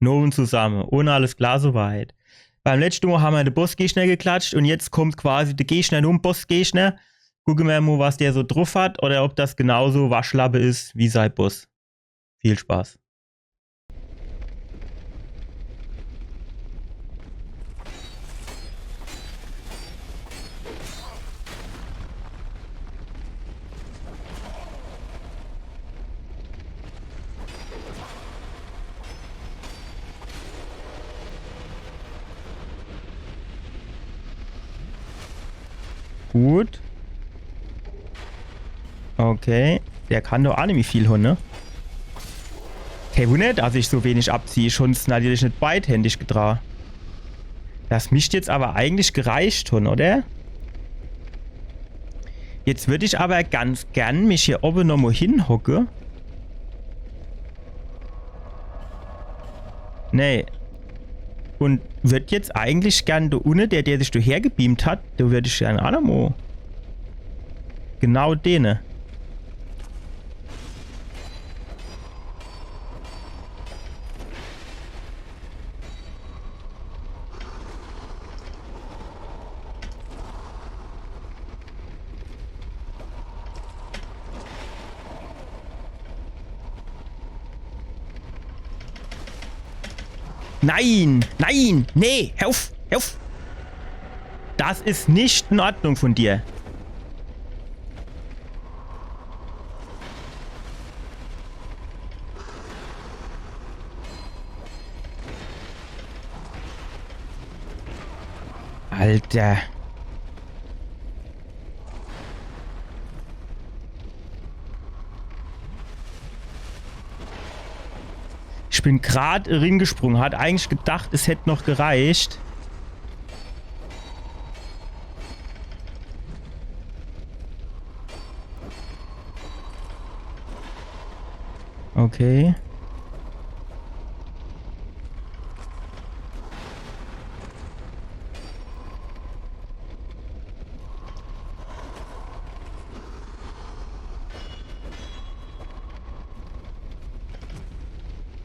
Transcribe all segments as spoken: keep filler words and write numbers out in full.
Nun zusamme. Un alles klar soweit. Beim letschte Mol hammer de Bossgegner geklatscht un jetzt kommt quasi de Gegner nom Bossgegner. Gucke mer mol, was der so druff hat oder ob das genauso Waschlappe is wie sei Boss. Viel Spaß. Gut. Okay. Der kann doch aa nimmi viel hunn, ne? Kee Wunner, dass ich so wenig abzieh. Schon's natürlich net beidhändig getra. Das misst jetzt awwer eigentlich gereicht hunn, oder? Jetzt würd ich awwer ganz gern mich hier owwe nochmol hinhocke. Nee. Un würd jetzt eigentlich gern do unne, der, der sich do hergebeamt hat, do würd ich gern aa nochmol. Genau dene. Nein! Nein! Nee! Hör uff! Hör uff! Das is net in Ordnung vun dir. Alter. Ich bin grad ringesprung, hat eigentlich gedacht, es hätt noch gereicht. Okay.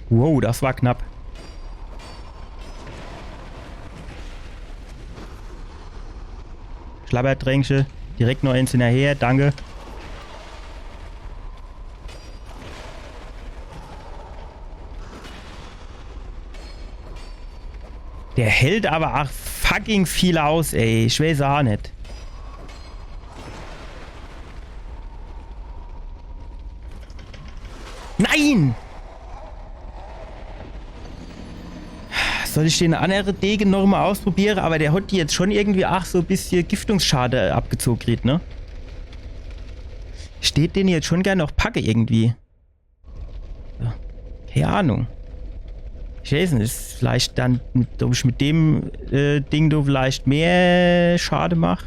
Wow, das war knapp. Schlabbertränkche. Direkt noch eens hinnerher. Danke. Der hält awwer ach fucking viel aus, ey. Ich weeß ach net. Nein! Soll ich den annere Dege noch mol ausprobiere? Awwer der hat die jetzt schun irgendwie ach so e bissje Giftungsschade abgezoge kriet, ne? Ich dät den jetzt schun gern noch packe irgendwie. So. Kee Ahnung. Ich weeß net, is vielleicht dann, mit, ob ich mit dem äh, Ding do vielleicht mehr Schade mach.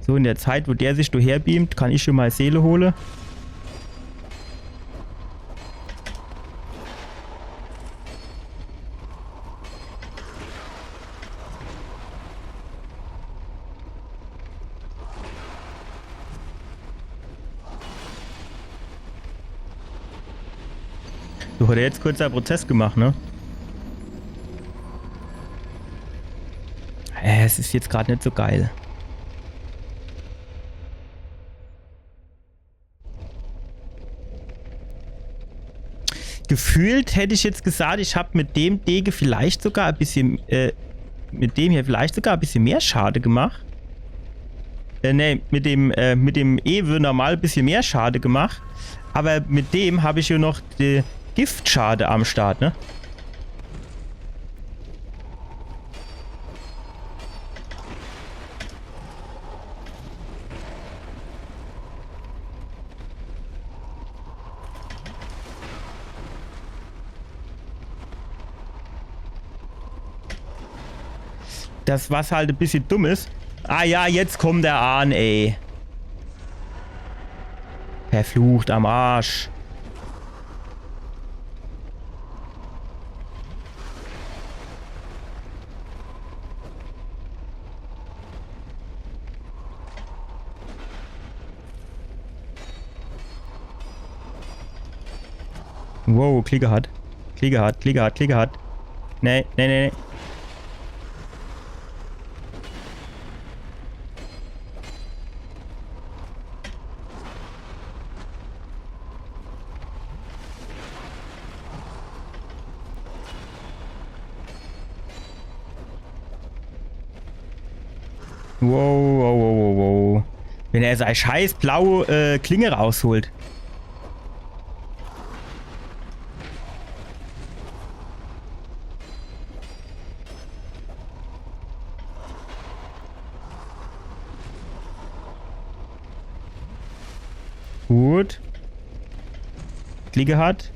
So, in der Zeit, wo der sich do herbeamt, kann ich schun mol Seele hole. Du, hat er jetzt kurzer Prozess gemacht, ne? Äh, es is jetzt grad net so geil. Gefühlt hätt ich jetzt gesagt, ich hab mit dem Dege vielleicht sogar e bissje, äh, mit dem hier vielleicht sogar e bissje mehr Schade gemacht. Äh, nee, mit dem, äh, mit dem Ewe normal e bissje mehr Schade gemacht. Awwer mit dem hab ich jo noch de Giftschade am Start, ne? Das, was halt e bissje dumm is. Ah ja, jetzt kommt er an, ey. Verflucht am Arsch. Wow, Klick gehat. Klicke hart, klicke hart, klicke hart. Nee, nee, nee, nee. Wow, wow, wow, wow, wow. Wenn er sei scheiß blaue, äh, Klinge rausholt. Gut. Klicke hart.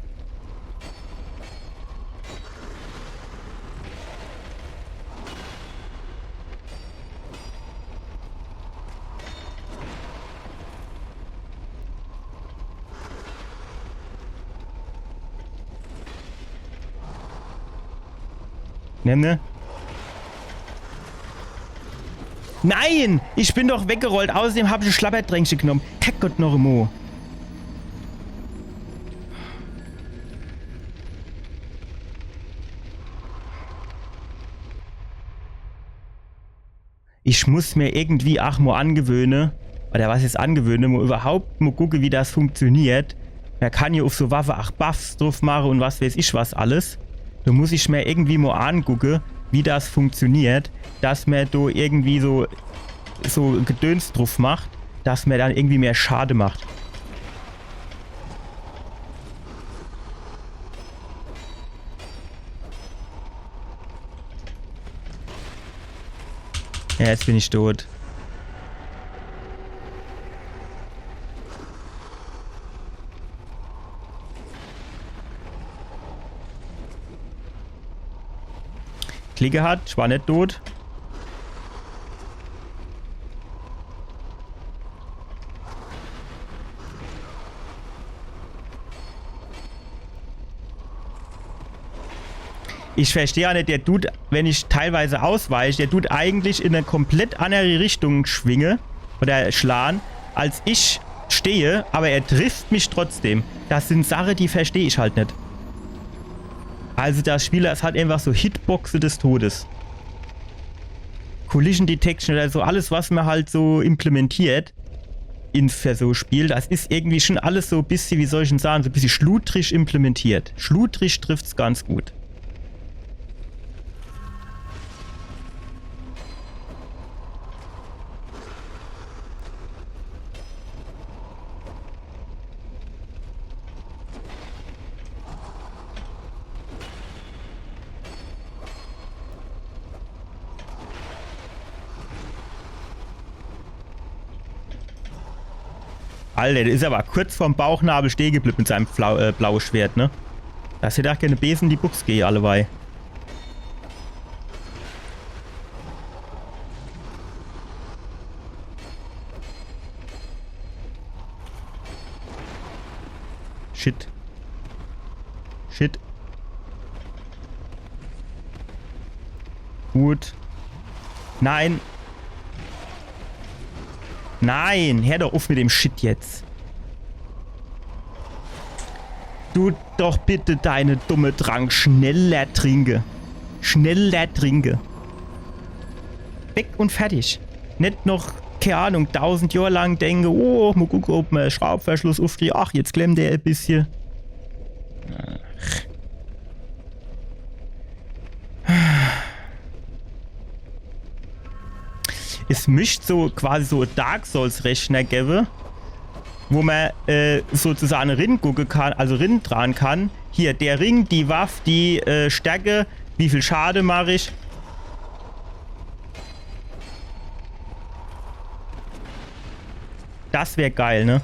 Nimm, ne? Nein! Ich bin doch weggerollt. Außerdem hab ich e Schlabbertränkche genommen. Herrgott noch emo. Ich muss mir irgendwie ach mo angewöhne, oder was is angewöhne, mo überhaupt mo gucke, wie das funktioniert. Mer kann jo uf so Waffe ach Buffs druf mache und was weiß ich was alles. Do muss ich mir irgendwie mo angucke, wie das funktioniert, dass mer do irgendwie so, so Gedöns druf macht, dass mer dann irgendwie mehr Schade macht. Ja, jetzt bin ich tot. Klicke hart, ich war net tot. Ich versteh ja net, der Dude, wenn ich teilweise ausweich, der dut eigentlich in e komplett annere Richtung schwinge oder schlahn, als ich stehe, aber er trifft mich trotzdem. Das sind Sache, die versteh ich halt net. Also das Spiel, das hat einfach so Hitboxe des Todes. Collision Detection oder so, alles, was mer halt so implementiert in, für so Spiel, das is irgendwie schon alles so e bissje, wie soll ich'n sahn, so e bissje schludrig implementiert. Schludrig trifft's ganz gut. Alter, der is aber kurz vorm Bauchnabel steh geblieb mit seinem Flau äh, blaue Schwert, ne? Das hätt ach gern e Besen in die Buchs gehe, allewei. Shit. Shit. Gut. Nein. Nein, her doch uff mit dem Shit jetzt. Du doch bitte deine dumme Trank schneller trinke. Schneller trinke. Weg und fertig. Net noch, kei Ahnung, tausend Johr lang denke, oh, mo gucke, ob mer Schraubverschluss uffkriege. Ach, jetzt klemmt der e bissje. Ach. Es misst so quasi so Dark Souls Rechner gewwe, wo mer äh, sozusagen ringucke kann, also rindran kann. Hier, der Ring, die Waff, die äh, Stärke, wie viel Schade mach ich. Das wär geil, ne?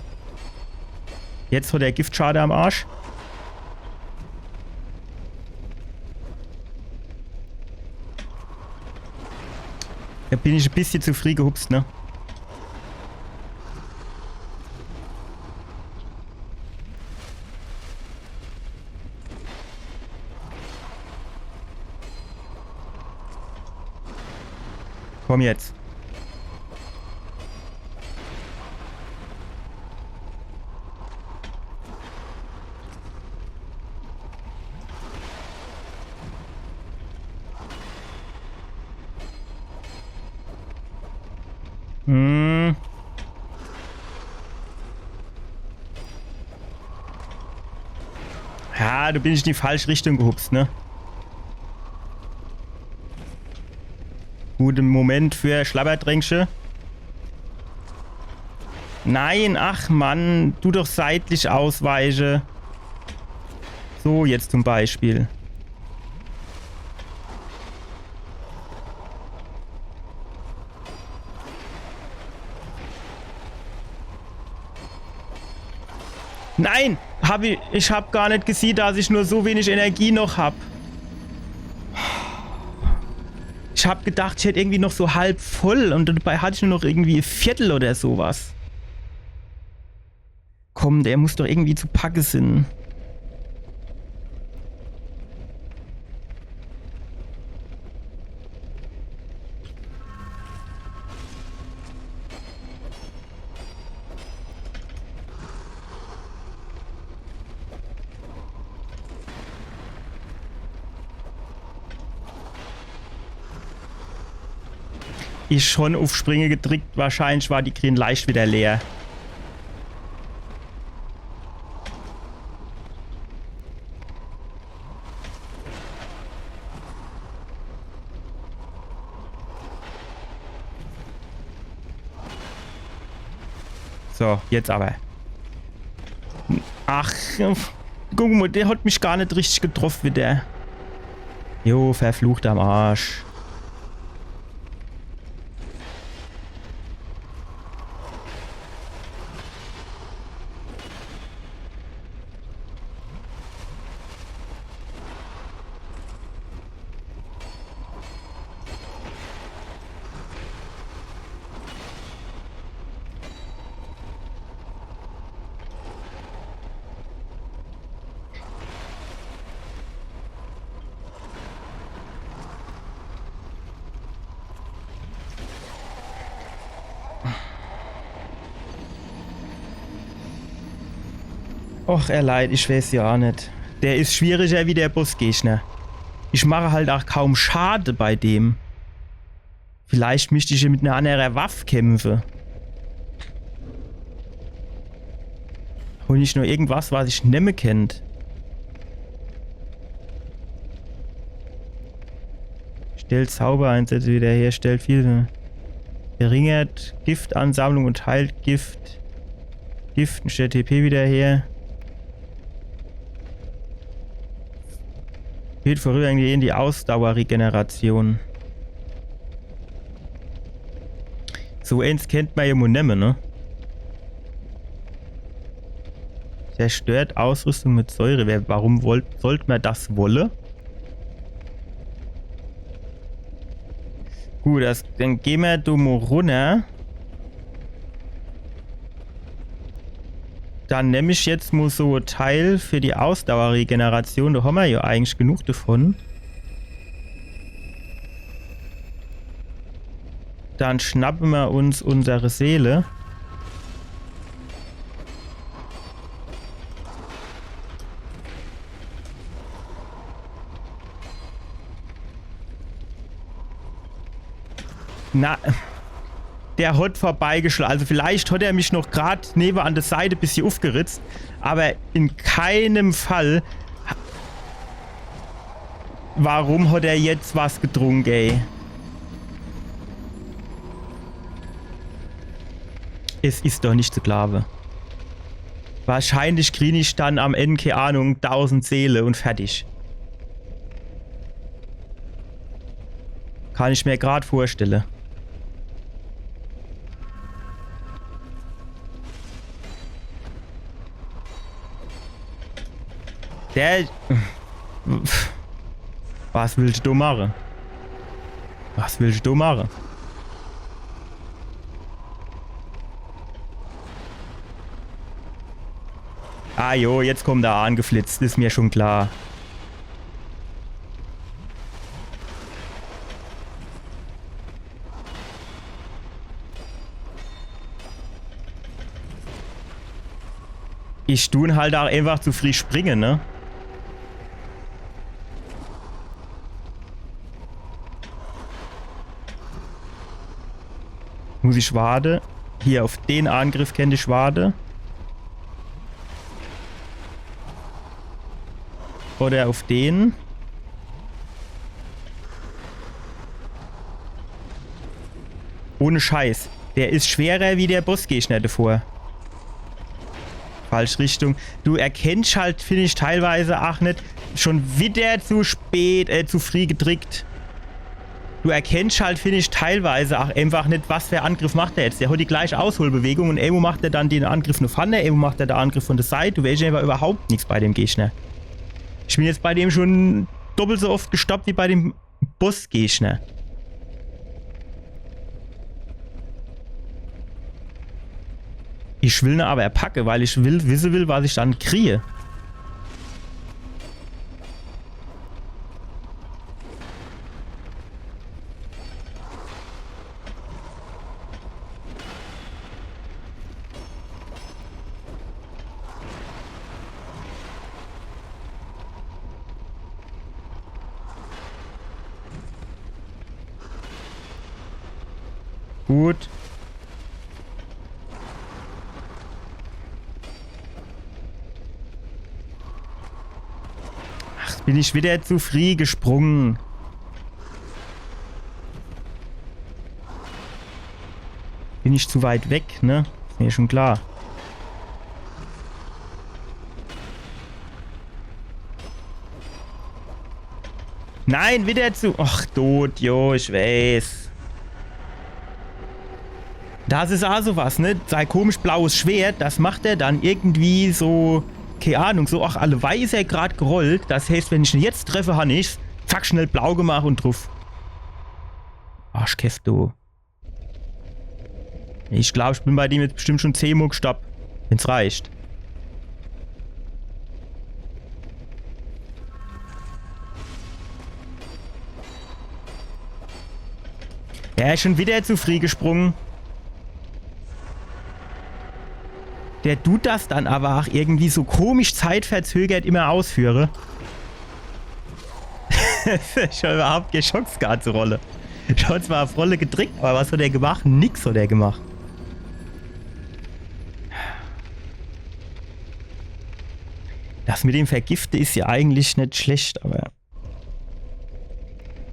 Jetzt hat der Giftschade am Arsch. Do bin ich e bissje zu frieh gehupst, ne? Komm jetzt. Hm. Ja, do bin ich in die falsch Richtung gehupst, ne? Gute Moment für Schlabberdränkche. Nein, ach Mann, du doch seitlich ausweiche. So, jetzt zum Beispiel. Nein! Hab ich, ich hab gar net gesiehn, dass ich nur so wenig Energie noch hab. Ich hab gedacht, ich hätt irgendwie noch so halb voll und dabei hatt ich nur noch irgendwie e Viertel oder so was. Komm, der muss doch irgendwie zu packe sinn. Ich schon uff Springe gedrickt, wahrscheinlich war die grien Leischt wieder leer. So, jetzt aber. Ach, guck mol, der hat mich gar net richtig getroff, wie der. Jo, verflucht am Arsch. Och, ehr Leit, ich weeß jo aa net. Der is schwieriger wie der Bossgegner. Ich mache halt aa kaum Schade bei dem. Vielleicht misst ich jo mit ner annere Waff kämpfe. Un net nur irgendwas, was ich nemme kennt. Stellt Zauber ein, setzt wieder her, stellt viel. Verringert Giftansammlung und heilt Gift. Gift und stellt T P wieder her. Hielt vorübergehend die Ausdauerregeneration. So eens kennt mer jo mol nemme, ne? Zerstört Ausrüstung mit Säure. Wer, warum wollt, sollt mer das wolle? Gut, das, dann geh mer do mol runner. Dann nemm ich jetzt mol so e Teil für die Ausdauerregeneration. Do hammer jo eigentlich genug davon. Dann schnappe mer uns unsere Seele. Na, der hat vorbeigeschlagen. Also vielleicht hat er mich noch grad newe an der Seite e bissje ufgeritzt, aber in keinem Fall. Warum hat er jetzt was getrunke, ey? Es is doch net zu glaawe. Wahrscheinlich krie ich dann am End, kee Ahnung, tausend Seele un fertig. Kann ich mer grad vorstelle. Der. Was willst du mache? Was willst du mache? Ah jo, jetzt kommt er angeflitzt, is mer schon klar. Ich tun halt aa einfach zu frieh springe, ne? Muss ich warte? Hier, uff den Angriff kennt ich warte. Oder uff den. Ohne Scheiß. Der is schwerer wie der Bossgegner davor. Falsch Richtung. Du erkennst halt, find ich, teilweise ach net. Schon wieder zu spät, äh, zu frieh gedrickt. Du erkennst halt, find ich, teilweise ach einfach net, was für Angriff macht er jetzt. Der hat die gleiche Ausholbewegung und irgendwo macht er dann den Angriff no vorne, irgendwo macht er den Angriff von der Seite. Du weescht einfach überhaupt nix bei dem Gegner. Ich bin jetzt bei dem schon doppelt so oft gestorben wie bei dem Bossgegner. Ich will ne aber packe, weil ich will, wisse will, was ich dann krie. Gut. Ach, bin ich wieder zu frieh gesprungen. Bin ich zu weit weg, ne? Is mir schon klar. Nein, wieder zu. Ach, tot, jo, ich weiß. Das is ach so was, ne? Sei komisch blaues Schwert, das macht er dann irgendwie so, kee Ahnung, so, ach, alleweil is er grad gerollt. Das heißt, wenn ich en jetzt treffe, han ich's. Zack, schnell blau gemacht und druff. Arschkeff, du. Ich glaub, ich bin bei dem jetzt bestimmt schon zehn Mol gestorb. Wenn's reicht. Er is schon wieder zu frieh gesprungen. Der tut das dann aber ach irgendwie so komisch zeitverzögert immer ausführe. Ich hab überhaupt kee Chance gehabt zu rolle. Ich hab zwar auf Rolle gedrickt, aber was hat er gemacht? Nix hat er gemacht. Das mit dem Vergifte is ja eigentlich net schlecht, aber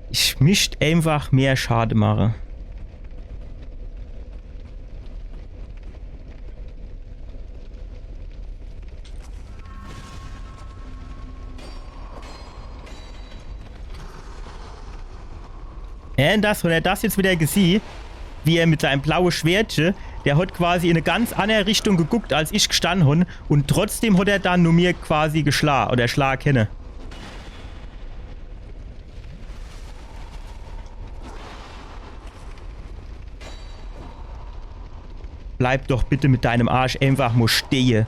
ich misst einfach mehr Schade mache. Äh, das, wenn er das jetzt wieder gesieh, wie er mit seinem blaue Schwertche, der hat quasi in e ganz andere Richtung geguckt, als ich gestann hon, und trotzdem hat er dann nur mir quasi geschla oder schla kenne. Bleib doch bitte mit deinem Arsch einfach mo stehe.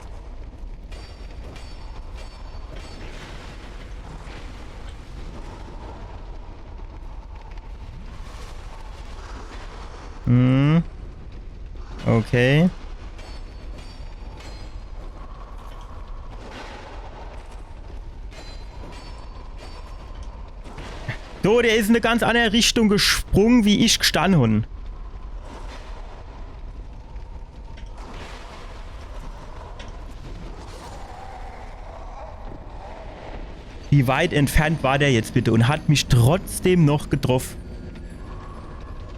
Hm. Okay. So, der is in e ganz andere Richtung gesprungen, wie ich gestann hon. Wie weit entfernt war der jetzt bitte und hat mich trotzdem noch getroff?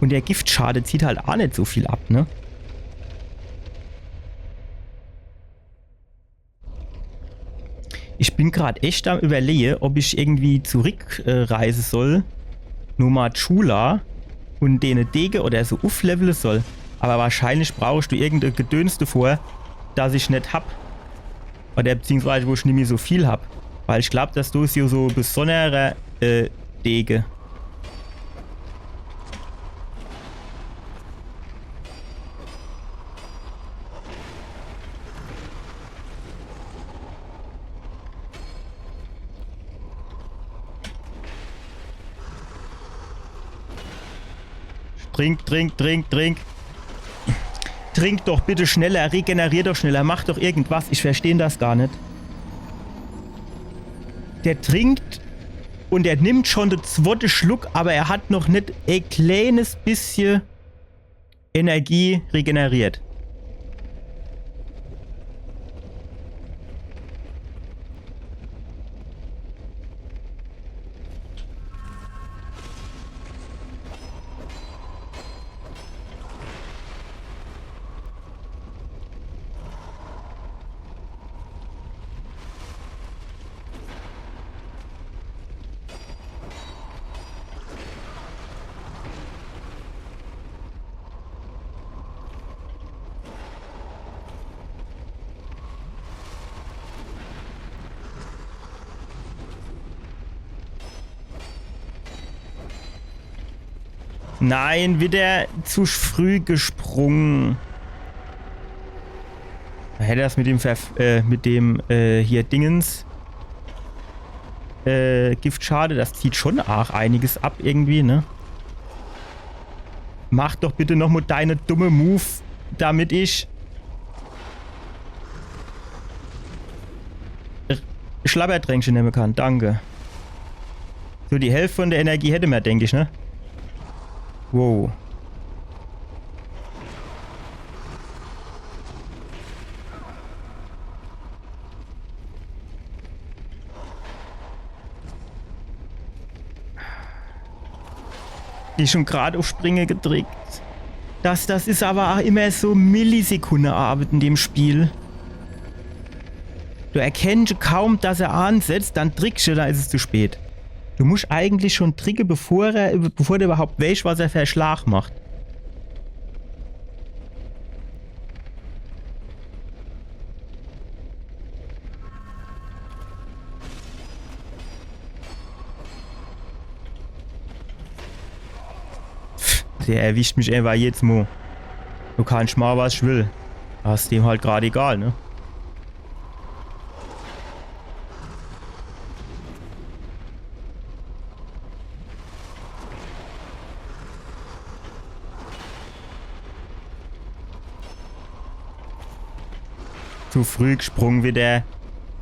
Und der Giftschade zieht halt ach net so viel ab, ne? Ich bin grad echt am Überlehe, ob ich irgendwie zurück, äh, reise soll, no Majula und dene Dege oder so ufflevele soll. Aber wahrscheinlich brauchst du irgende Gedöns davor, das ich net hab. Oder beziehungsweise, wo ich nimmi so viel hab. Weil ich glaub, das do is hier so besonderer, äh, Dege. Trink, trink, trink, trink. Trink doch bitte schneller, regenerier doch schneller, mach doch irgendwas. Ich versteh das gar net. Der trinkt und er nimmt schon de zwotte Schluck, aber er hat noch net e kleines bissje Energie regeneriert. Nein, wieder zu früh gesprungen. Hätte das mit dem Verf äh, mit dem äh, hier Dingens äh, Giftschade, das zieht schon arg einiges ab irgendwie, ne? Mach doch bitte noch mo deine dumme Move, damit ich Schlabbertränkche nemme kann. Danke. So, die Hälft von der Energie hätte mer, denk ich, ne? Wow. Die schon grad uff Springe gedrickt. Das, das is aber ach immer so Millisekunde Arbeit in dem Spiel. Du erkennst kaum, dass er ansetzt, dann drickst du, dann is es zu spät. Du musst eigentlich schon dricke, bevor er, bevor der überhaupt weesch, was er für en Schlag macht. Der erwischt mich einfach jedes Mo. Du kannst mach, was ich will. Das is dem halt grad egal, ne? Zu früh gesprungen wieder.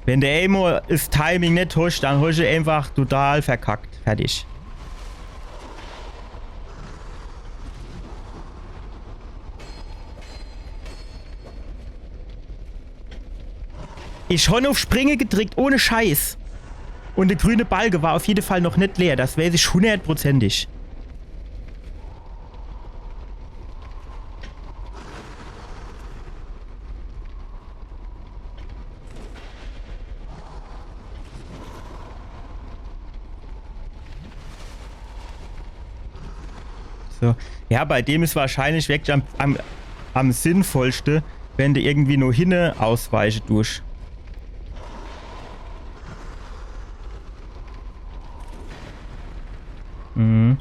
Wenn der emo das Timing net hoscht, dann hoscht du einfach total verkackt. Fertig. Ich hon uff Springe gedrickt, ohne Scheiß. Und der grüne Balke war auf jede Fall noch net leer, das weiß ich hundertprozentig. So. Ja, bei dem is wahrscheinlich wirklich am, am, am sinnvollste, wenn du irgendwie nur hinne ausweiche dusch. Mhm.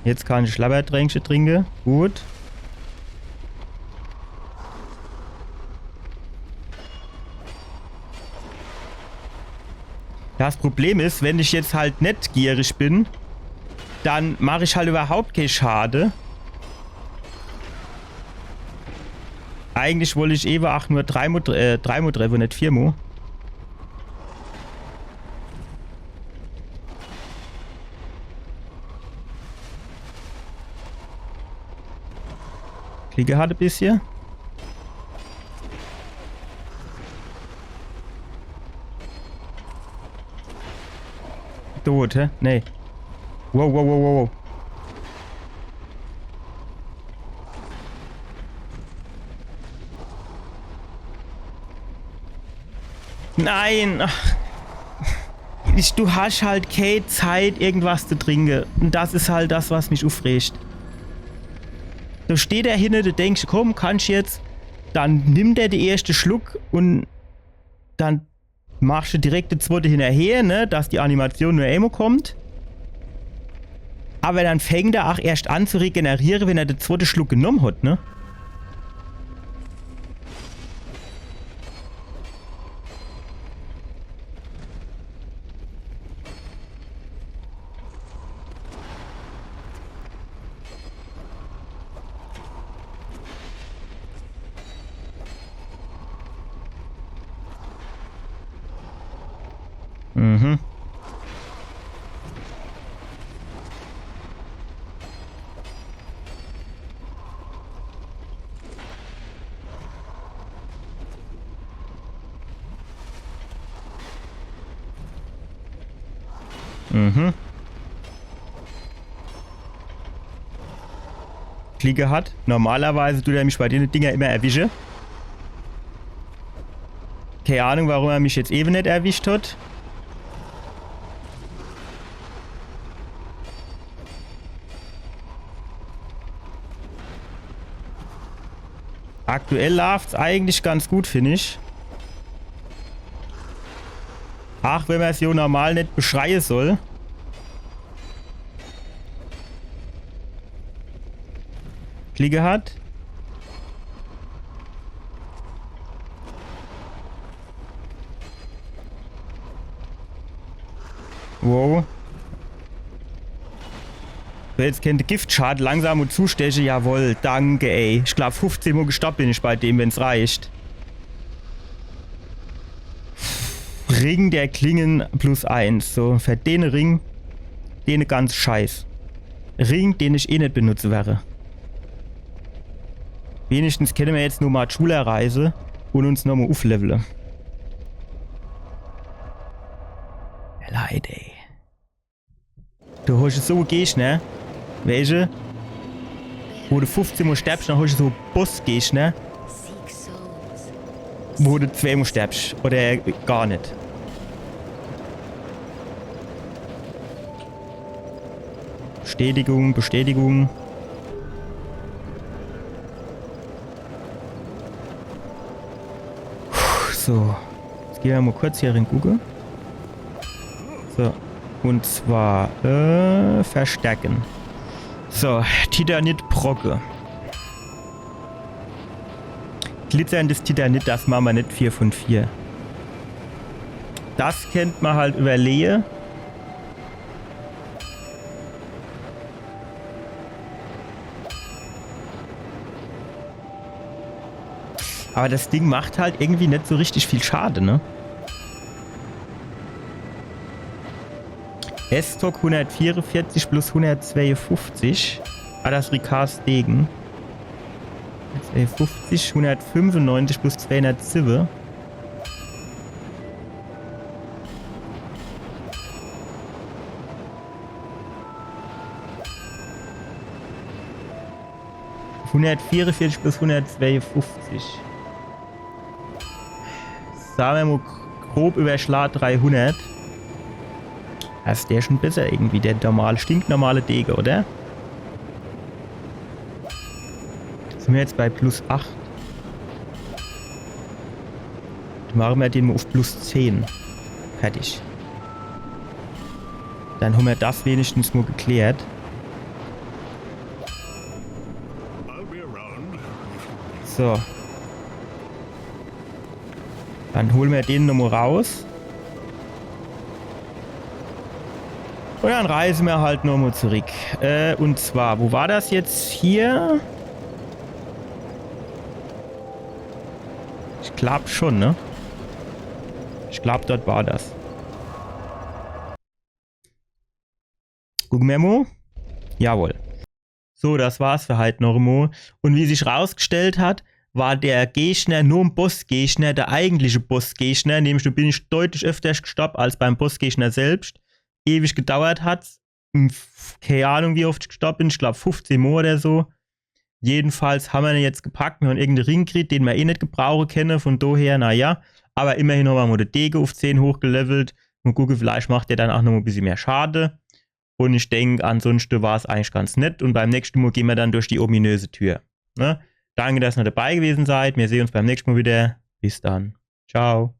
Jetzt kann ich Schlabbertränkche trinke. Gut. Das Problem is, wenn ich jetzt halt net gierig bin, dann mach ich halt überhaupt kee Schade. Eigentlich wollt ich ewe ach nur drei Mo, äh, drei Mo treffe, net vier Mo. Klick gehat e bissje. Tot, hä? Nee. Wow, wow, wow, wow, wow. Nein! Ach. Ich, du hasch halt kee Zeit, irgendwas zu trinke. Und das is halt das, was mich uffregt. Du stehst do hinne, du denkst, komm, kannst jetzt. Dann nimmt er de erschte Schluck und dann machst du direkt de zwotte hinnerher, ne, dass die Animation nur emo kommt. Aber dann fängt er ach erscht an zu regeneriere, wenn er de zwotte Schluck genomm hat, ne? Mhm. Mhm. Glick gehat. Normalerweise dut er mich bei dene Dinger immer erwische. Kee Ahnung, warum er mich jetzt ewe net erwischt hat. Aktuell laaft's eigentlich ganz gut, find ich. Ach, wenn mer's jo normal net beschreie soll. Glick gehat. Wow. So, jetzt kennt de Giftschad langsam mo zusteche. Jawohl, danke, ey. Ich glaab, fuffzeh Mo gestorb bin ich bei dem, wenn's reicht. Ring der Klingen plus eins. So, fer dene Ring, dene ganz Scheiß. Ring, den ich eh net benutze werre. Wenigstens kenne mer jetzt no Majula reise un uns nomo uflevele. Leid, ey. Du hosch so Gegner, ne? Welche? Wo du fuffzeh Mo sterbsch, dann hosch so Bossgegner, ne? Wo du zwee Mo sterbsch. Oder gar net. Bestätigung, Bestätigung. Puh, so. Jetzt geh mer mo kurz hier rin gucke. So. Un zwar, äh, verstärke. So, Titanit-Brocke. Glitzerndes Titanit, das mache mer net vier von vier. Das kennt mer halt iwwerlehe. Aber das Ding macht halt irgendwie net so richtig viel Schade, ne? Estoc hundertvierundvierzig plus hundertzweiundfünfzig. Ah, das is Ricars Dege. Hundertzweiundfünfzig, hundertfünfundneunzig plus zweihundertsieben. Hundertvierundvierzig plus hundertzweiundfünfzig. Sage mer mo gr-, grob iwwerschlaa dreihundert. Das is der schon besser irgendwie, der normale, stinknormale Dege, oder? Sin mer jetzt bei plus acht? Dann mache mer den mo uf plus zehn. Fertig. Dann hän mer das wenigstens mo geklärt. So. Dann hole mer den nomo raus. Un dann reise mer halt nomo zurück. Äh, un zwar, wo war das jetzt? Hier? Ich glaab schon, ne? Ich glaab, dort war das. Gucke mer mo. Jawohl. So, das war's für heit nomo. Un wie sich rausgestellt hat, war der Gegner, no'm Bossgegner, der eigentliche Bossgegner, nämlich do bin ich deutlich öfters gestorb als beim Bossgegner selbst. Ewig gedauert hat's. Hm, f-, kee Ahnung, wie oft ich gestorb bin. Ich glaab, fuffzeh Mo oder so. Jedenfalls hän mer en jetzt gepackt. Mer hän irgende Ring gekriet, den mer eh net gebrauche kenne. Von doher, na ja. Aber immerhin hän mer mo de Dege uf zehn hochgelevelt. Mo gucke, vielleicht macht der dann ach noch e bissje mehr Schade. Un ich denk, ansonschte war's eigentlich ganz nett. Un beim nächschte Mo gehn mer dann durch die ominöse Tür. Ne? Danke, dass ihr dabei gewesen seid. Mir sehn uns beim nächschte Mo wieder. Bis dann. Ciao.